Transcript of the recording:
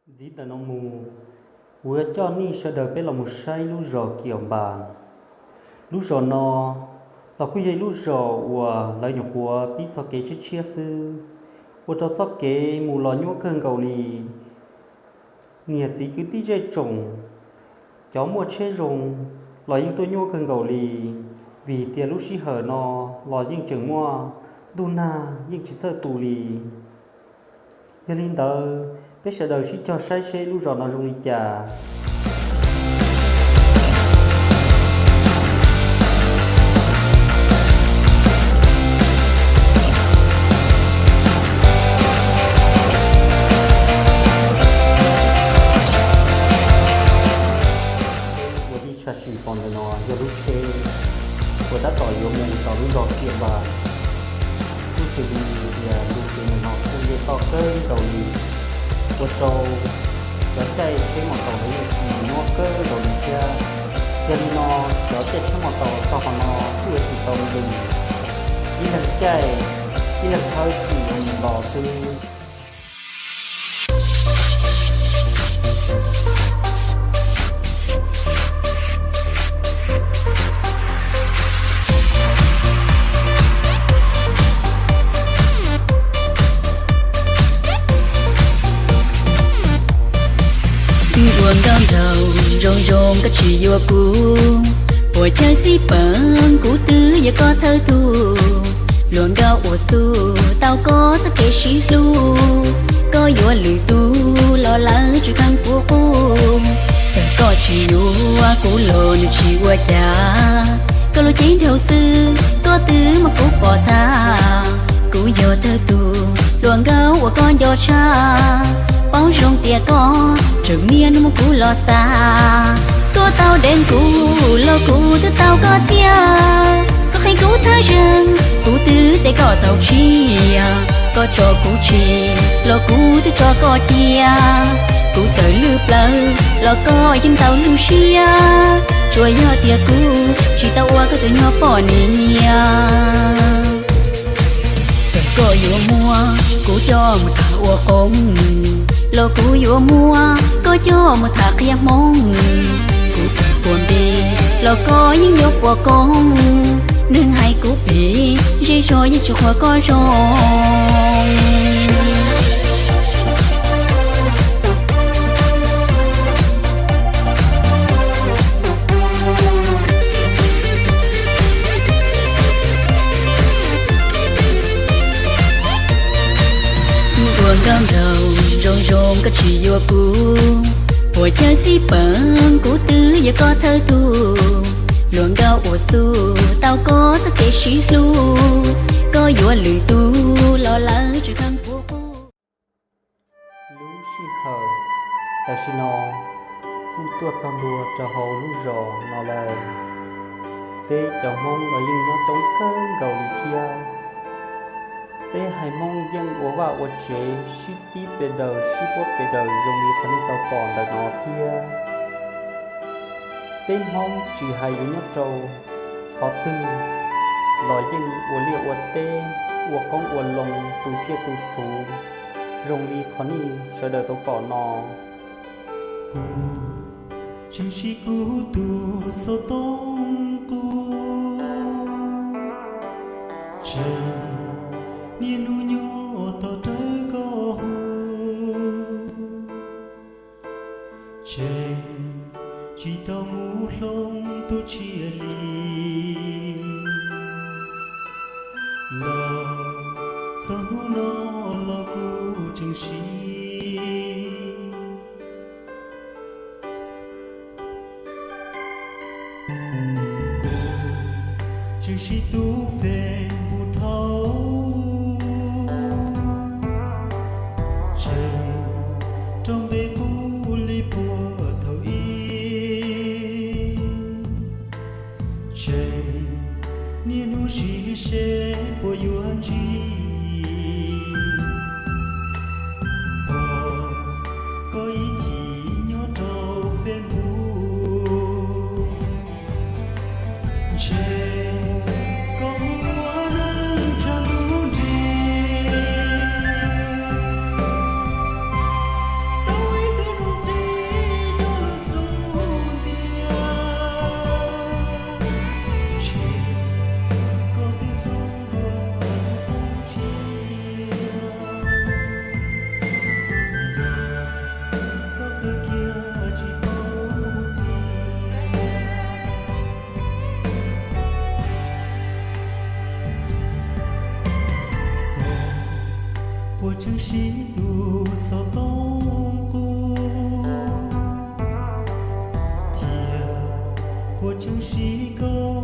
Ntxiv ntawm no mus, kuv yuav coj nej sawv daws peb los mus saib lub zos Kiaum Npas. Lub zos no los kuj yog ib lub zos uas lawv nyuam qhuav pib txoj kev tshiab tshiab xwb, ua rau txoj kev mus los nyuaj kawg nkaus li. Niam txiv kwv tij zej tsoom, cov muaj tsheb zoo los yeej tuaj nyuaj kawg nkaus li, vim tias lub sij hawm no los yeej tseem muaj ntuj nag yeej tsis txawj tu li. Yog li ntawd, peb sawv daws sib cog saib seb lub zos no zoo li cas. Ua ib tsham sim pom ntawm no yog lub tsheb uas tab tom yuav mus tom lub zos Kiaum Npas. Kuj xws li tias lub tsheb ntawm no kuj yog toj kawg nkaus li, ua rau cov caij tsheb mos taus ntawd yeej mus nyuaj kawg nkaus li thiab. Yog li no, cov caij tsheb mos taus txog qhov no kuj yuav tsum tau nqis ib leeg caij ib leeg thawb thiaj yuav mus los xwb. Hluas nkauj nraug zoo zoo koj tsis yuav kuv, puas chawj xib peem kuv twb yog koj thawj tug. Hluas nkauj uas xub tau koj txoj kev sib hlub, koj yuav lwm tus los lawv tsis kheev puv qub. Txawm koj tsis yuav kuv los nws tsis ua cas, koj lub cev nraug xwb koj twb muab kuv pom tag. Kuv yog thawj tug hluas nkauj uas koj nco tshaj, paub zoo tias koj tseem niaj hnub muab kuv los xa. Koj tau deev kuv los kuv twb tau koj thiab, koj qhia kuv thawj zeeg kuv twb teb koj tau tshiab. Koj tso kuv tseg los kuv twb tso koj cia, kuv txawm lwj plawv los koj yeej tau lub siab. Tsuas yog tias kuv tsis tau ua koj tus nyuag poj niam. Txawm koj yuav muab kuv coj mus tham ua qoob, los kuv yuav muab koj coj mus tham qhia Hmoob. Kuv txawm puas npe los koj yeej yuav puas koob, neeg hais kuv phem zej zog yeej tsis qhuas koj zoo. Hluas nkauj nraug zoo zoo koj tsis yuav kuv, puas chawj xib peem kuv twb yog koj thawj tug. Hluas nkauj uas xub tau koj txoj kev sib hlub, koj yuav lwm tus los lawv tsis kheev puv qub. Lub sij hawm tam sim no kuj tuaj txog ntua rau hauv lub zos no lawm. Peb cov Hmoob los yeej nyob coob kawg nkaus li thiab. Peb haiv Hmoob yeej ua vaj ua tsev sib tib pes daws sib puab pes daws zoo li qhov nej tau pom ntawm no thiab. Peb Hmoob tsis hais yuav nyob rau qhov twg los yeej ua liaj ua teb, ua qoob ua loo, tu tsiaj tu txhu zoo li qhov nej sawv daws tau pom no. Kuv tseem siv kuv tus xov tooj qub, tseem niaj hnub nyob tos rawv koj hu, tseem tsis tau mus hloov tus tshiab li. Los txog hnub no los kuv tseem siv, kuv tseem siv tus Facebook thaum, tseem rau npe qub li puag thaum ub, tseem niaj hnub siv seb puas yuav ntsib. Pom koj ib chim nyob rau Facebook, ntshe koj muaj neeg tshav ntuj nrig. Tau ib tug Puas tseem siv koj